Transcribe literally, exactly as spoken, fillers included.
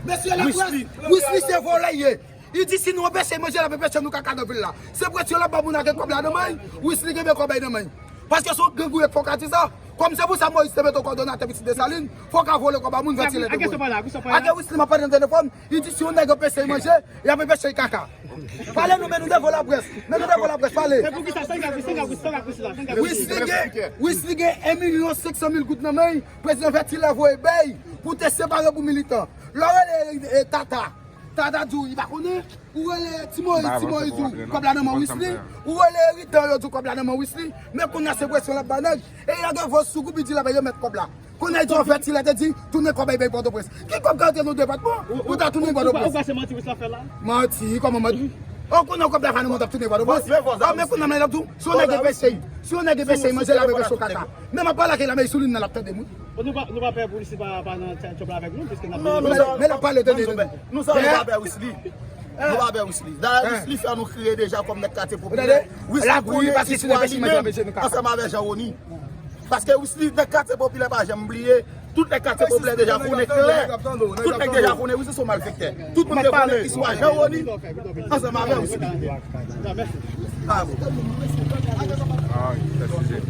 Mesye laprès, Wisly se vòlè ye. Li di si nou anpeche manje, l ap anpeche nou kaka nan vil la. Se presyon l ap ba moun ak kòb la nan men, Wisly kenbe kòb la nan men. Paske se yon grangou k fè w ka di sa. Kòm se pou sa Moyiz te mete w kòdonatè pitit Desalin, fò w ka vòlè kòb a moun, vètilè de moun. Ake Wisly m ap pale nan telefòn, li di si yon nèg anpeche manje, y ap anpeche kaka. Pale nou, men nou devan laprès. Men nou devan laprès, pale. Wisly gen, Wisly gen en milyon senk san mil goud nan men, prezidan Vètilè voye bay pou te separe pou militan. Lè w rele, e, Tata, Tata di w li pa konnen. Ou rele Ti Moyiz, Ti Moyiz di w kòb la nan men Wisly. Ou rele Eritan, yo di w kòb la nan men Wisly. Men kounye a se presyon l ap ba nèg. E lage vòs sou Goubi di l ap remèt kòb la. Kounye a di w Vètilè te di tounen kòb la bay Pòtoprens. Ki kòb k ap rete nan depatman pou ta tounen Pòtoprens? Ou pa se manti Wisly ap fè la? Manti, kòman manti? Ou konnen kòb la pa nan mond ap tounen Pòtoprens. Men kounye a men l ap di w si yon nèg anpeche, si yon nèg anpeche manje, l ap anpeche w kaka. Men m ap pale ak l la, men sou liy nan l ap tande moun. Nou pa, nou pa pè pou Wisly pa, pa nan tchòp la avèk nou, piske n ap... Non, nou sa, men l ap pale, tande. Nou sa, nou pa pè Wisly. Nou pa pè Wisly. Dayè, Wisly fè nou kriye deja kòm nèg katye popilè. Wisly konnen ki sou alimen ansanm avèk Jean Rony. Paske Wisly, nèg katye popilè pa janm bliye. Tout nèg katye popilè deja konnen klè. Tout nèg deja konnen Wisly se yon malfektè. Tout moun te konnen istwa Jean Rony ansanm avèk Wisly. Bravo. Ah, wi, bèl sijè.